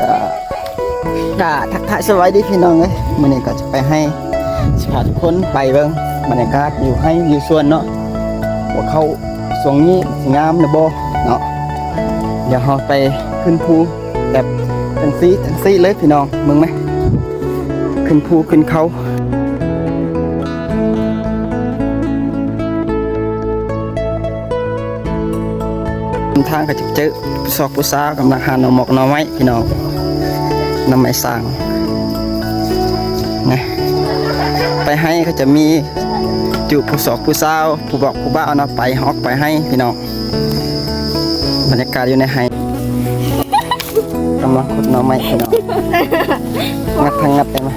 ກໍ ກໍທັກທາຍສະບາຍດີພີ່ນ້ອງເອີຍ, ມື້ນີ້ກໍຈະໄປໄຮ່ ຊິພາທຸກຄົນໄປເບິ່ງບັນຍາກາດຢູ່ໄຮ່ຢູ່ສວນເນາະ ວ່າເຂົ້າຊ່ວງນີ້ຊິງາມຫຼືບໍ່ເນາະ. ດຽວເຮົາໄປຂຶ້ນພູແບບຈັ່ງຊີ້ຈັ່ງຊີ້ເລີຍພີ່ນ້ອງ ເບິ່ງແມ ຂຶ້ນພູຂຶ້ນເຂົາ. ນຳທາງກໍຈະເຈີຜູ້ຊອກຜູ້ສາວກຳລັງຫາໜໍ່ໝອກໜໍ່ໄມ້ພີ່ນ້ອງ ໜໍ່ໄມ້ສ້າງນະ. ໄປໄຮ່ກໍຈະມີຈຸຜູ້ຊອກຜູ້ສາວ ຜູ້ບອກຜູ້ບ່າວເນາະ ໄປຮອກໄປໄຮ່ພີ່ນ້ອງ. ບັນຍາກາດຢູ່ໃນໄຮ່ ກຳລັງຂຸດໜໍ່ໄມ້ພີ່ນ້ອງ ງັດທັງງັດໄດ້ມາ.